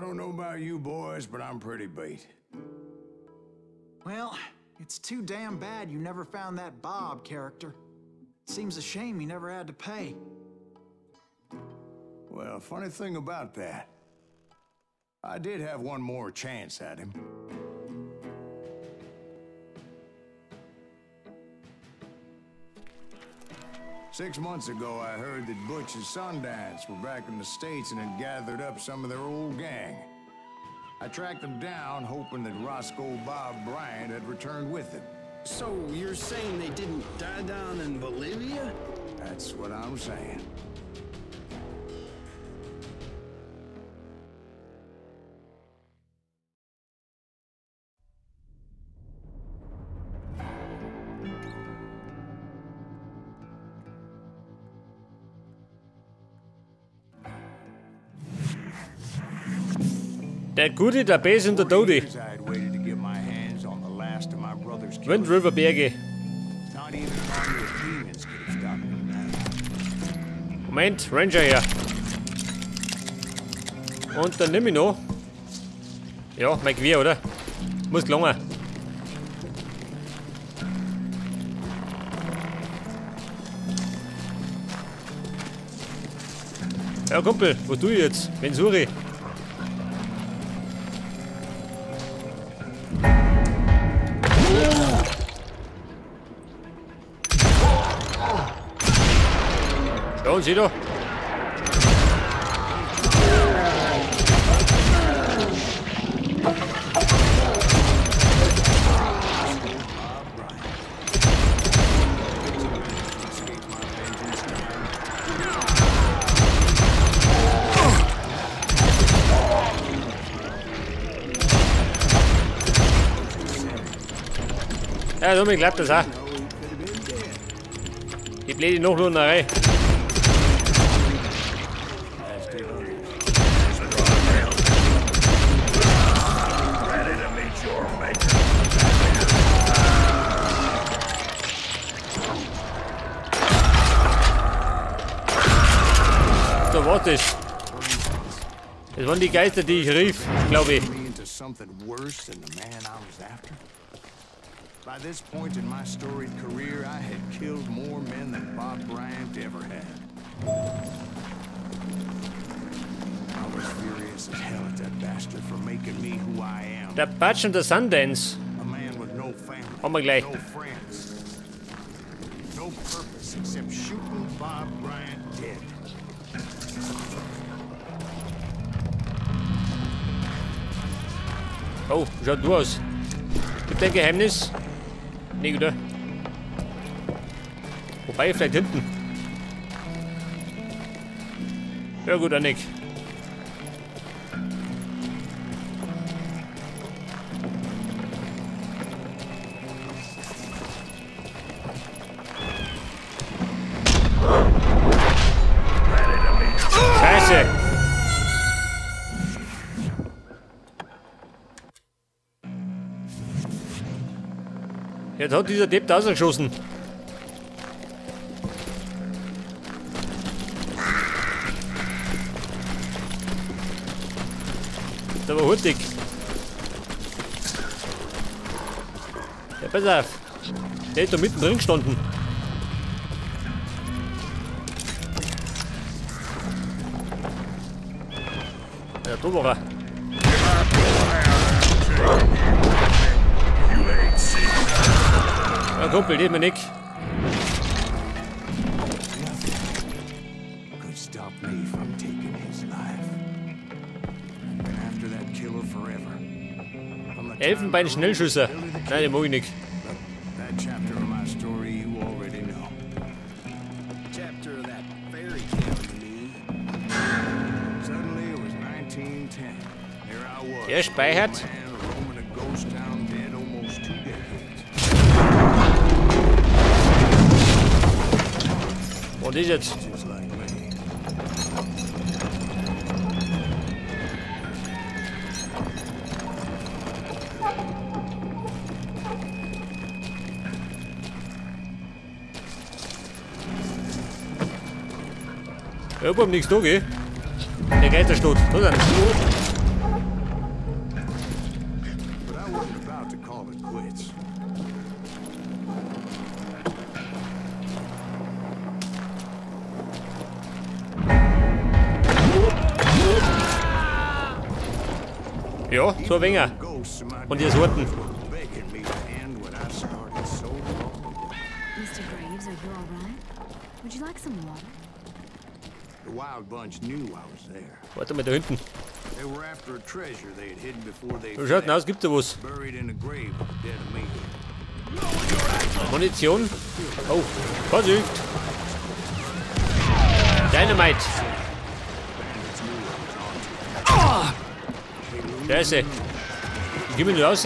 don't know about you boys, but I'm pretty beat. Well, it's too damn bad you never found that Bob character. Seems a shame he never had to pay. Well, funny thing about that, I did have one more chance at him. 6 months ago, I heard that Butch and Sundance were back in the States and had gathered up some of their old gang. I tracked them down, hoping that Roscoe Bob Bryant had returned with them. So you're saying they didn't die down in Bolivia? That's what I'm saying. Der Gute, der Base und der Dodi. Wind River Berge. Moment, Ranger her. Und dann nimm ich noch. Ja, mein Gewehr, oder? Muss gelangen. Ja, Kumpel, was tue ich jetzt? Wen suche ich? Ja, und sieh da. Ja, so mir klappt das auch. Die blöde Nachlohnerei. So, was ist? Das waren die Geister, die ich rief, glaube ich. By this point in my storied career, I had killed more men than Bob Bryant ever had. I was furious as hell at that bastard for making me who I am. Der Batsch und der Sundance. A man with no family, haben wir gleich. No friends, no purpose except shooting Bob Bryant dead. Oh, schaut du aus. Gibt ein Geheimnis? Nee, oder? Wobei, vielleicht hinten. Ja gut, Annik. Scheiße! Jetzt hat dieser Depp da geschossen. Ist aber hurtig. Ja, pass auf. Der ist da mittendrin gestanden. Ja, da war er. Ja, Kumpel, geht mir nicht. Elfenbein Schnellschüsse. Nein, den mag ich nicht. Der speichert. Was ist jetzt? Ja, überhaupt nichts da, gell? Der Geisterstadt. Da sind sie. to call it quits. Ja, so ein wenig. Und die Sorten. Mr. Graves, are you all right? Would you like some water? The wild bunch knew I was there. Warte mal da hinten. They were after a treasure they had hidden before they Wie schaut denn aus? Gibt da was? Buried in a grave at the dead of me. Munition. Oh, Vorsicht! Dynamite! Scheiße! Ich geh mir nicht raus.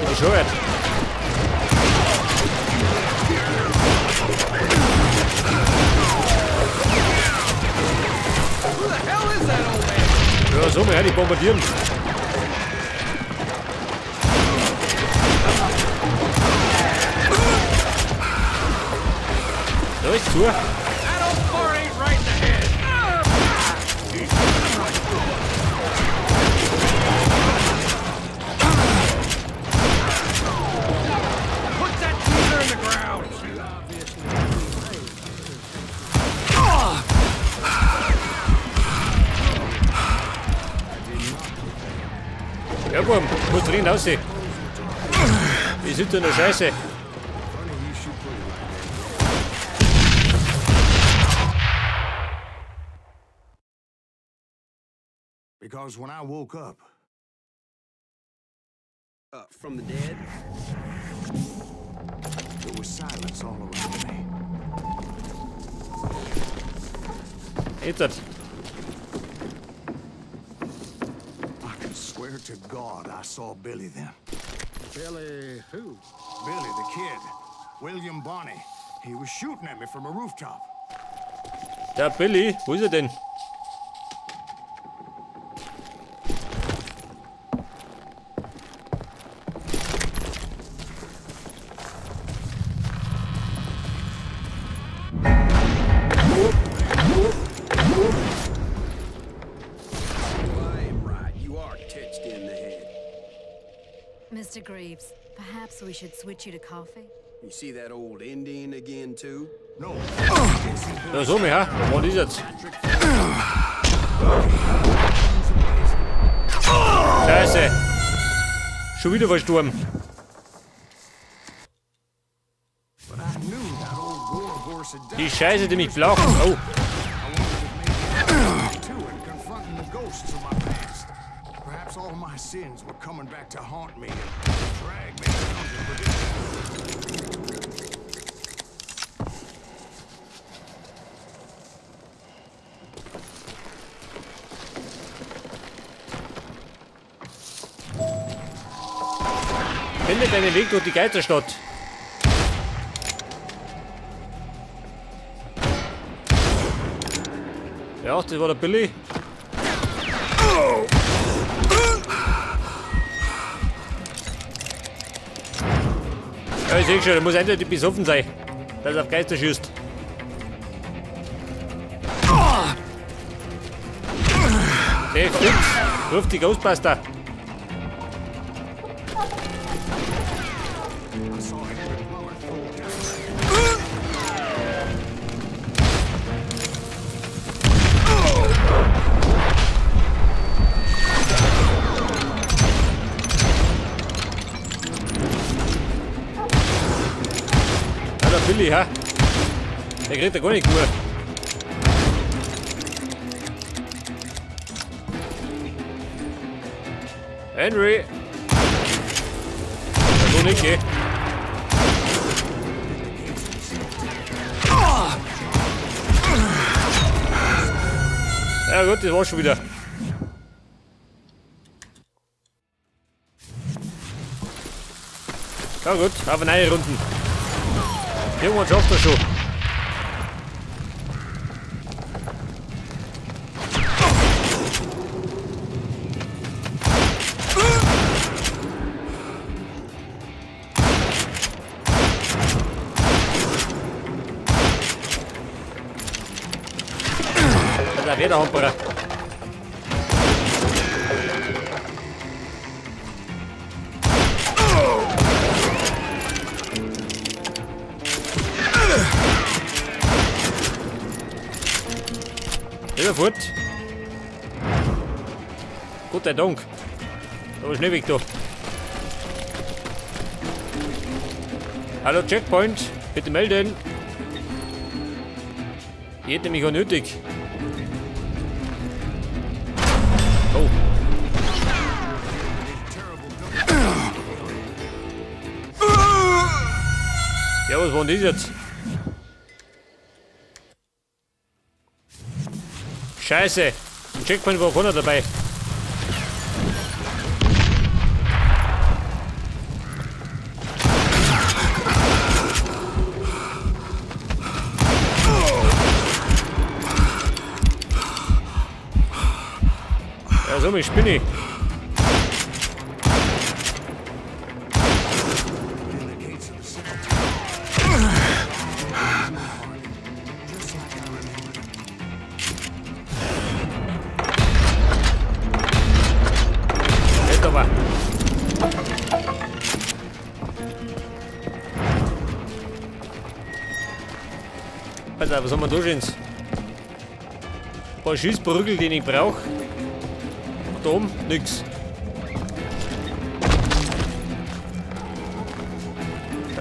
Bescheuert. Ja, so, wir die bombardieren. Da ist zu. Ja, komm, muss drin raus. Die sind in der Scheiße. Because when I woke up, from the dead, there was silence all around me. Jetzt. I could swear to God I saw Billy then. Billy who? Billy the kid, William Bonney. He was shooting at me from a rooftop. Der Billy, wo ist er denn? Mr. Greaves, perhaps we should switch you to coffee. You see that old Indian again too? No. Ja, so mehr. Was ist jetzt? Scheiße. Schon wieder verstorben. Die Scheiße, die mich braucht. Oh. All my sins were coming back to haunt me and drag me down to perdition. Finde deinen Weg durch die Geisterstadt. Ja, das war der Billy. Ja, ich seh schon, der muss eindeutig besoffen sein, dass er auf Geister schießt. Hey, fix! Ruf die Ghostbuster! Billy, ha? Der kriegt ja gar nicht gut. Henry! Ja, so nicht, gell? Ja gut, das war's schon wieder. Ja gut, aber neue Runden. Irgendwann schafft er schon. Alter, wer der Hamperer? Lieber fort. Gott sei Dank. Da war schnell weg da. Hallo Checkpoint, bitte melden. Ich hätte mich auch nötig. Oh. Ja, was war denn das jetzt? Scheiße! Im Checkpoint war keiner dabei. Ja, so mich spinne ich. Alter, was haben wir da schon? Ein paar Schießprügel, den ich brauche. Und da oben nix.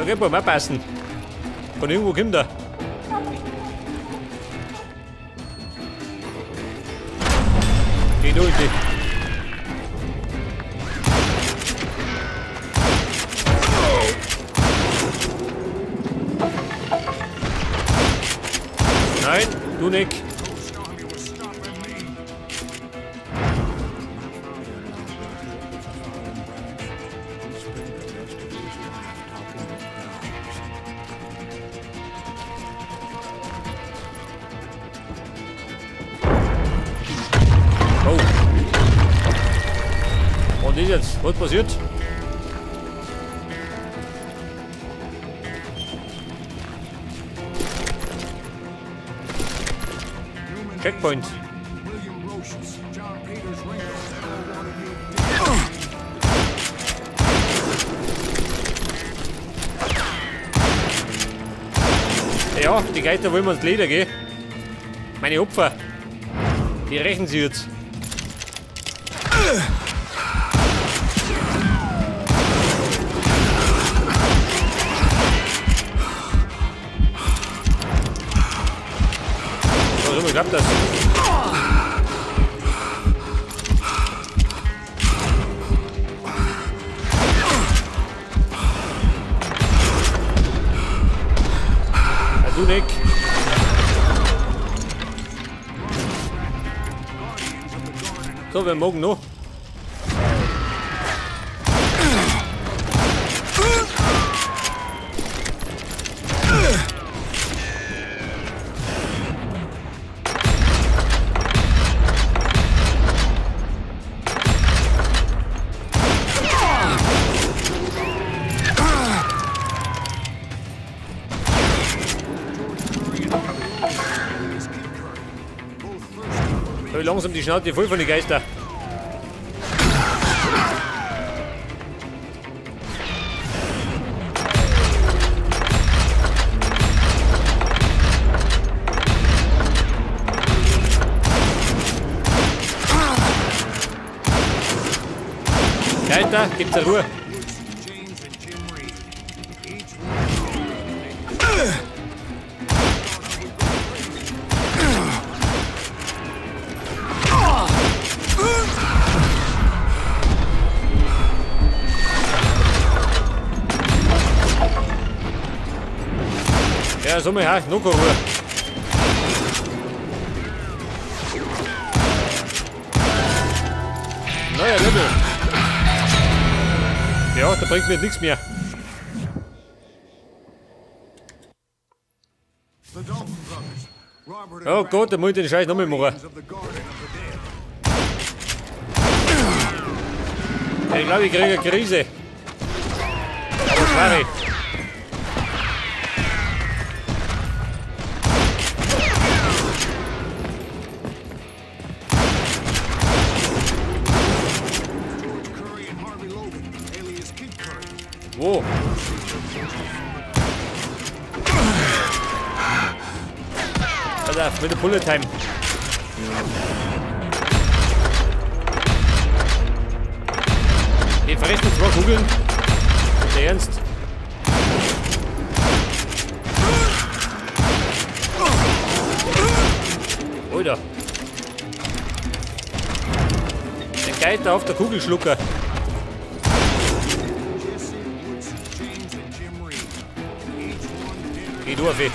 Okay, wollen wir passen. Von irgendwo kommt er. Geh durch. Nein, du nicht. Oh. Und ist jetzt? Was passiert? Checkpoint. Ja, die Geister wollen wir ins Leder, gell? Meine Opfer. Die rächen sie jetzt. Warum klappt das? Du Nick. So, wir morgen noch. Langsam die Schnauze voll von den Geistern. Geister, gibt's eine Ruhe. Ja, so mal her, noch keine Ruhe. Neuer Level. Ja, da bringt mir nichts mehr. Oh Gott, da muss ich den Scheiß nochmal machen. Ich glaube, ich kriege eine Krise. Aber schwere. Wo? Pass auf, mit der Bullet Time. Die fressen zwei Kugeln. Ist der Ernst? Alter. Der Geiter auf der Kugelschlucker. Geh durch, ey.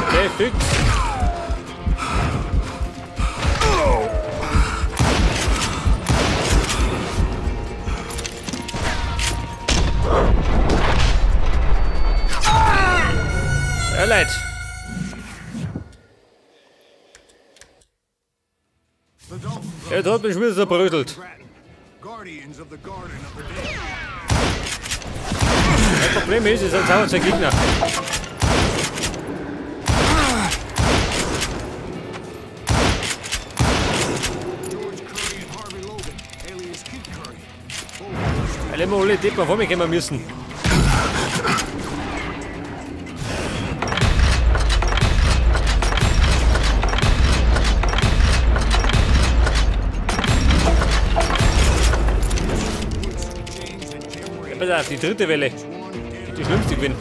Okay, fix. Ja, leid. Jetzt hat mich wieder zerbröselt. Das Problem ist, es sind auch zwei Gegner. Weil immer alle Deppen vor mir kommen müssen. Ja, pass auf, die dritte Welle. Die schlimmste gewinnt.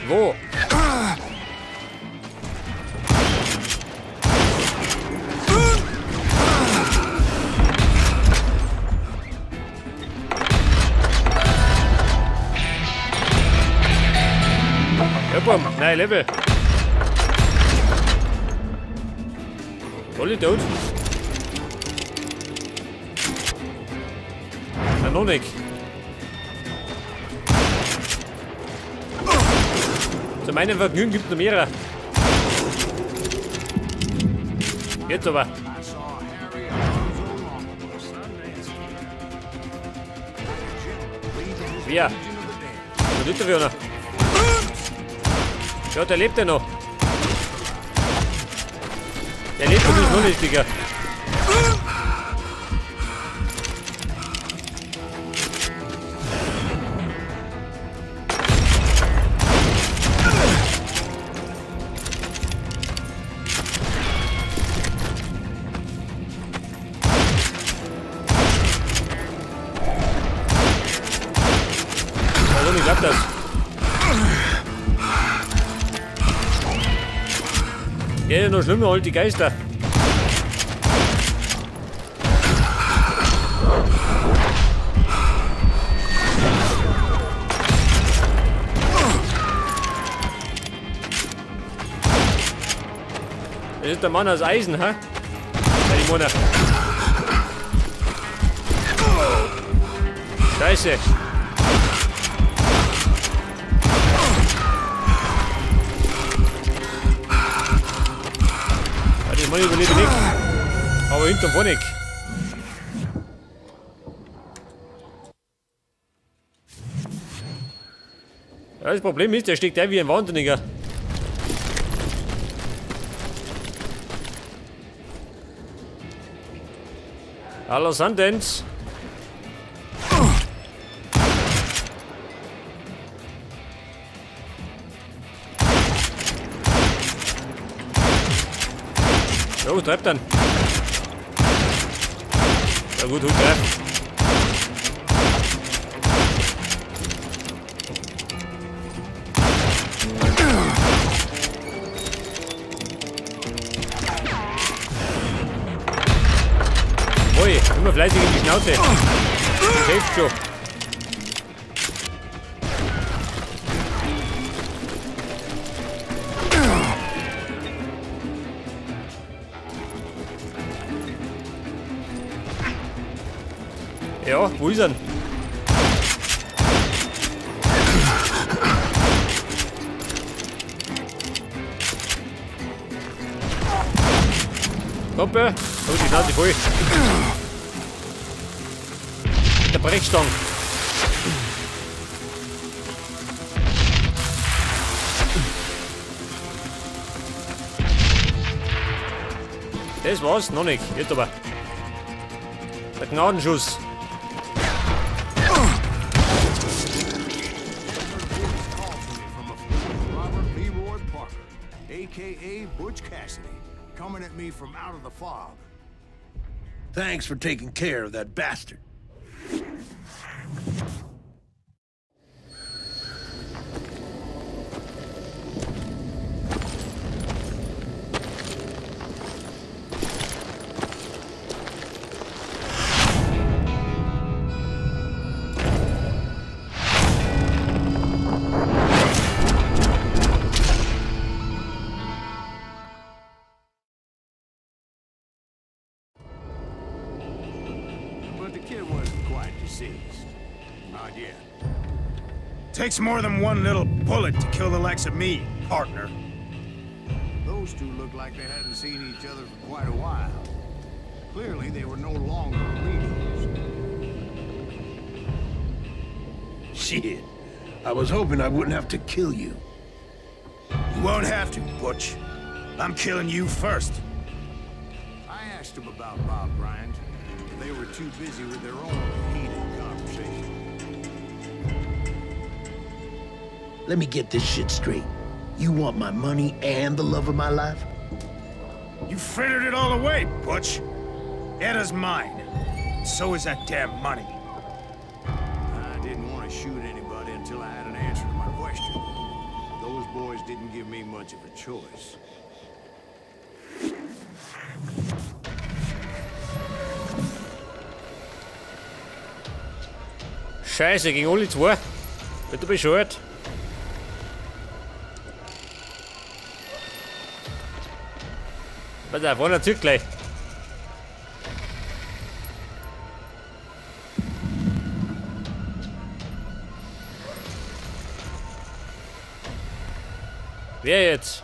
Wo? Ja, bumm, nein, Level. Alle tot. Na, noch nicht. Zu meinem Vergnügen gibt es noch mehrere. Jetzt aber. Wer? Was ist der noch? Ja, der lebt ja noch. Der lebt natürlich noch nicht, Digga. Also, ich glaub das. Ja, noch schlimmer, halt die Geister. Das ist der Mann aus Eisen, hä? Ja, die Mona. Scheiße. Das Mann überlebe nicht. Aber hinterm vorne. Ja, das Problem ist, der steckt ein wie ein Wahnsinniger. Hallo Sundance. Jo, treibt dann. Ja gut, gut, treib. Ui, immer fleißig in die Schnauze. Das hilft schon. Ja, wo ist er denn? Kumpel, oh, die Schnauze voll. Brechstange. Das war's noch nicht. Jetzt aber. Der Gnadenschuss. Robert Leroy Parker, aka Butch Cassidy, coming at me from out of the fog. Thanks for taking care of that bastard. But the kid wasn't quite deceased. Not yet. Takes more than one little bullet to kill the likes of me, partner. Those two looked like they hadn't seen each other for quite a while. Clearly, they were no longer amigos. Shit. I was hoping I wouldn't have to kill you. You won't have to, Butch. I'm killing you first. I asked them about Bob Bryant, but they were too busy with their own heated conversation. Let me get this shit straight. You want my money and the love of my life? You frittered it all away, Butch. Etta's mine. So is that damn money. I didn't want to shoot anybody until I had an answer to my question. Those boys didn't give me much of a choice. Scheiße, gegen alle zwei. Bitte bescheuert. Pass auf, einer zieht gleich. Wer jetzt?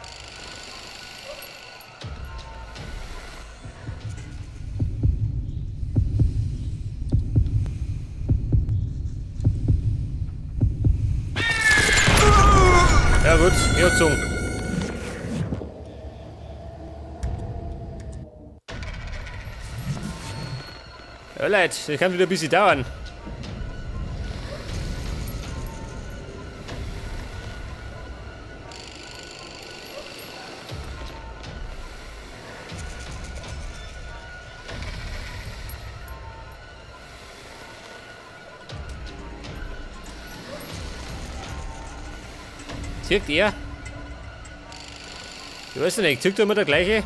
Ja gut, hergezogen. Ja Leute, das kann wieder ein bisschen dauern. Zirkt er? Ich weiß nicht, zirkt er immer der gleiche?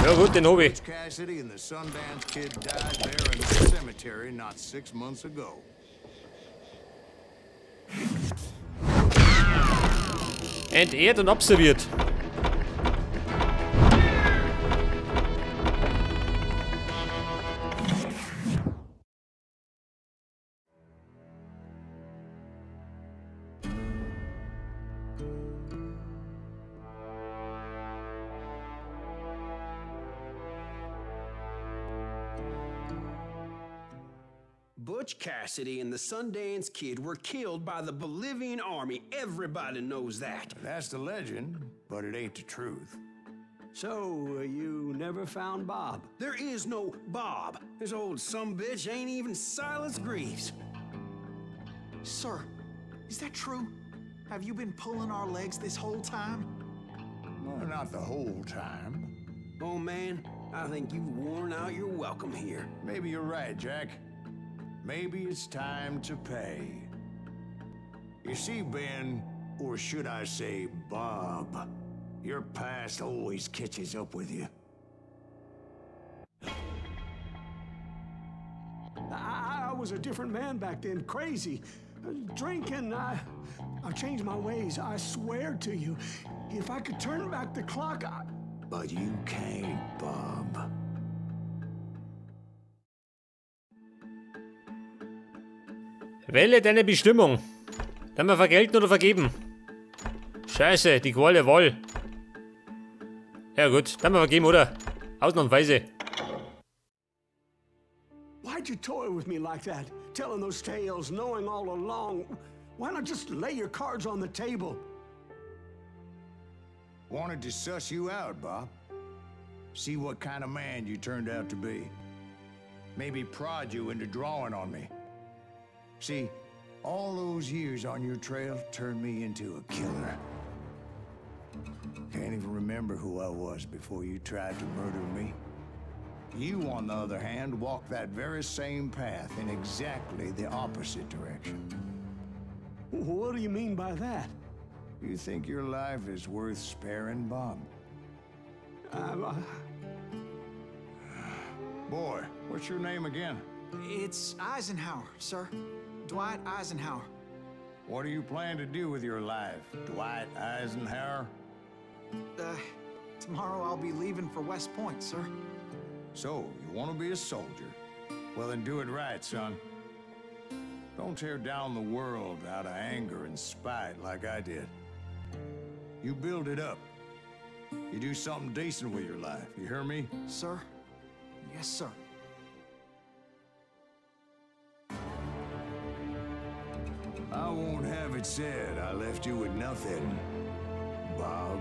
Ja gut, den hab ich. Cassidy and the Sundance Kid died there in the cemetery not 6 months ago. Entehrt und observiert. Butch Cassidy and the Sundance Kid were killed by the Bolivian army. Everybody knows that. That's the legend, but it ain't the truth. So, you never found Bob? There is no Bob. This old sumbitch ain't even Silas Greaves. Sir, is that true? Have you been pulling our legs this whole time? Well, not the whole time. Oh, man, I think you've worn out your welcome here. Maybe you're right, Jack. Maybe it's time to pay. You see, Ben, or should I say Bob, your past always catches up with you. I was a different man back then, crazy. Drinking, I've changed my ways, I swear to you. If I could turn back the clock, I... But you can't, Bob. Wähle deine Bestimmung. Dann mal vergelten oder vergeben. Scheiße, die Qual der Wahl. Ja gut, dann mal vergeben, oder? Ausnahmsweise. Why'd you toy with me like that? Telling those tales, knowing all along. Why not just lay your cards on the table? Wanted to suss you out, Bob. See what kind of man you turned out to be. Maybe prod you into drawing on me. See, all those years on your trail turned me into a killer. Can't even remember who I was before you tried to murder me. You, on the other hand, walked that very same path in exactly the opposite direction. What do you mean by that? You think your life is worth sparing, Bob? Boy, what's your name again? It's Eisenhower, sir. Dwight Eisenhower. What do you plan to do with your life, Dwight Eisenhower? Tomorrow I'll be leaving for West Point, sir. So, you want to be a soldier? Well, then do it right, son. Don't tear down the world out of anger and spite like I did. You build it up. You do something decent with your life. You hear me? Sir? Yes, sir. I won't have it said I left you with nothing, Bob.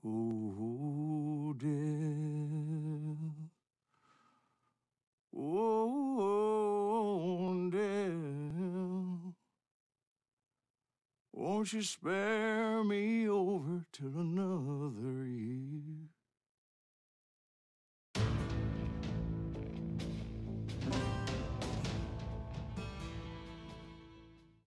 Ooh, death. Oh, death. Won't you spare me over till another year?